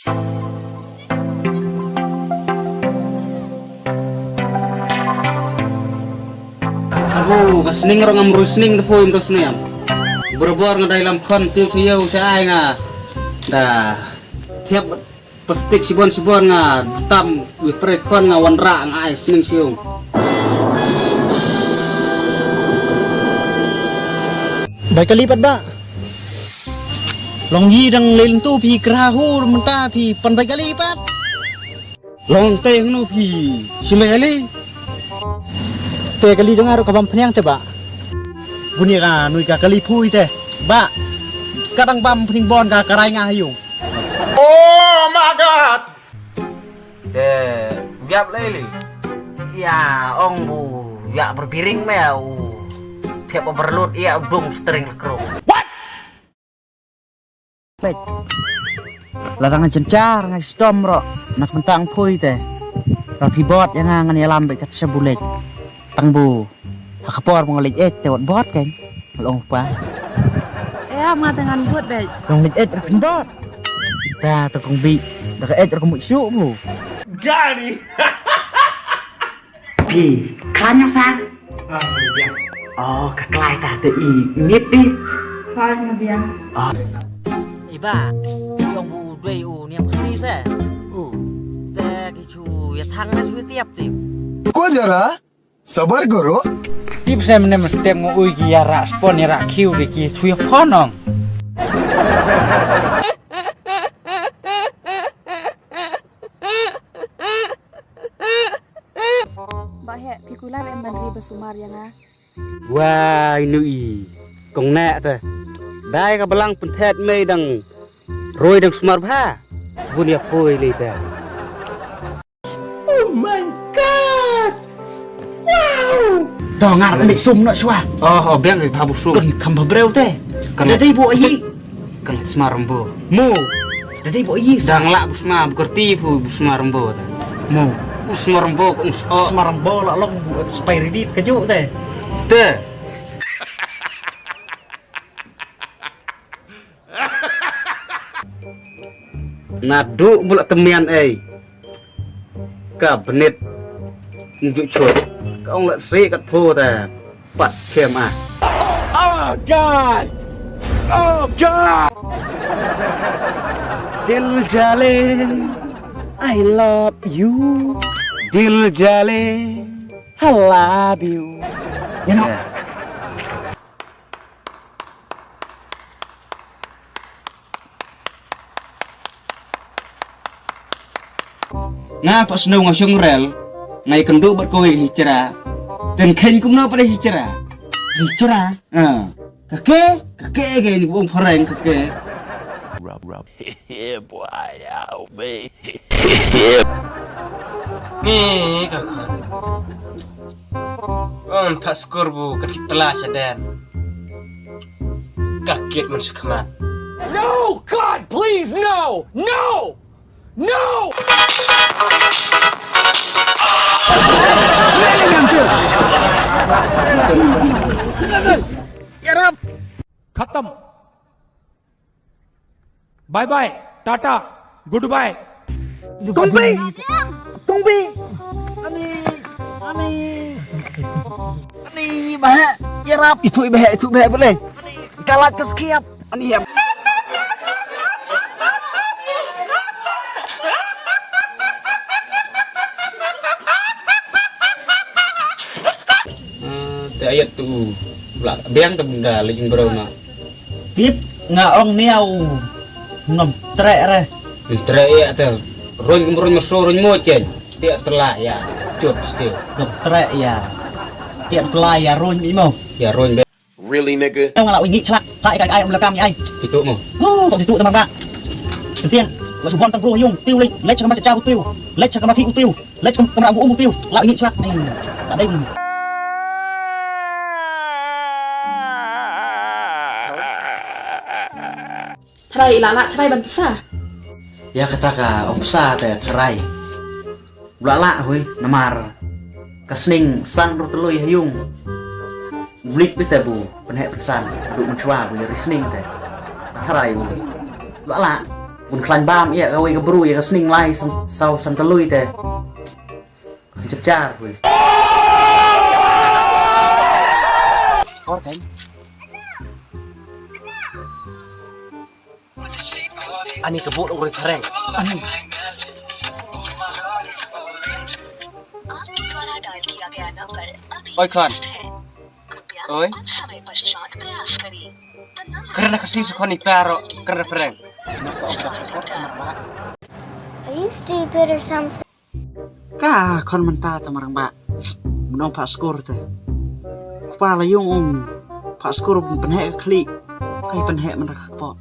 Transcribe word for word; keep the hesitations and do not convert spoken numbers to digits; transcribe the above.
Sabu ka sning rong am rui sning te poi mto snem. Borobor nga dai lam khon tiu sa yau sa ai nga. Da thiap plastik sibon sibon nga tam wi pre khon nga wanra nga ai sning siung. Bai kali pat ba. Long yi dang lel tu phi kra hu mynta phi pan bai kali pat. Long te hnu phi shim bai kali. Te kali jong nga ruh ka bam phniang te ba. Bun ïa ka nui ka kali phui te ba. Ka dang bam phning bon ka karai nga ha yung. Oh my God! Te biap lei li. Ïa ong bu ïa berbiring me u. Phiap overload ïa dong string lekrong. Peit. La dang jynjar ngai stom ro. Nak mentang phui te. Ra phi bot ïa nga ngan ïalam bad kat sha bulej. Tang bu. Ha ka por ba nga leit ej te wat bot kan. Long pa. Ïa ma te ngan bot bad. Long leit ej ra phi bot. Ta ta kong bi. Da ka ej ra kong bi shu bu. Gari. Phi khlaiñ ïa u san. Ah, ïa. Oh, ka khlaiñ ta te i miet di. Khlaiñ ma biang. Oh. I ba, i ong u dei u niam khasi se. U. Te ki chu ïa thang na chu tiap tiap. Ko jara, sabar karo. Tip se mne mestep ngo ui ki ïa ra spon ïa ra khiu de ki chu ïa phonong. Ba heh, phi kular em ban ri ba sumar ïa nga. Wai nu i. Kong neh te. Dai ka balang pynthet mei dang roi dang sumar bha. Bun ïa poi lei te. Oh my God! Wow! Dong ngar ni sum no shwa. Oh, oh, biang ka bu sum. Kun kham ba breu te. Kan dei bu ai. Kan sma rembo. Mo. Dei bo yi. Dang lah bu sma bu kerti bu bu sma rembo ta. Mo. Bu sma rembo ko us. Oh. Sma rembo lah long bu spai ridit keju te. Te. Nadu bu lah temian ei. Ka bnit njuk chut. Ka ong la sri ka thu ta. Pat chem ah. Oh God! Oh God! Dil jale, I love you. Dil jale, I love you. You know. Nga pat snow nga shong rel, nga ïa kynduh bad kawei ka hijra. Ten khein kumno pat hijra. Hijra? Ah. Kake, kake ke ni bong phareng kake. Rub, rub. Yeah, boy, ow, me. Ni ka khan. Wan pat skur bu kat ki pla shaden. Ka kit man shikmat. No, God, please, no! No! No! Yarap! Khatam. Bye bye. Tata. Goodbye. Kong Bi. Kong Bi. Ani, ani. Ani, bah. Yarap. Itu bah, itu bah boleh. Ani, kalat ke sekiap. Ani ya. Ah, te ayat tu. Bla, biang te benda lagi bro na. Tip nga ong niau. Ngam trek re. Ngam trek ya te. Ron kum ron maso ron mo chen. Tiak telak ya. Cut stil. Ngam trek ya. Tiak telak ya ron mi mo. Ya ron be. Really, nigga? Tang la wi ngi chlak. Kai kai ai am lakam ai. Itu mo. Oh, kok itu teman ka. Penting. La subon tang bro yung. Tiu lek. Lek sama cecah tiu. Lek sama ti tiu. Leit kum kamra bu um tiu, la ngi chlak. Ka dei. Tharai la la tharai ban psa. Ya kata ka ong psa te tharai. La la hui namar. Ka sning san ru telui ha yung. Blik bite bu penhek pensan du menchwa bu ya risning te. Tharai bu. La la. Bun khlaiñ bam ïa kawei ka bru ïa ka sning lai san, saw san tylli te. Jepchar wei. Ani ka bot ong roi phareng. Ani. Oi khon. Oi. Kren ka si su khon i paro, kren phareng. Are you stupid or something? Ka khon mynta ta marang ba. Mnong pha skur te. Kpa la yung ong pha skur pynheh ka khlieh. Kai pynheh mynta ka kpoh.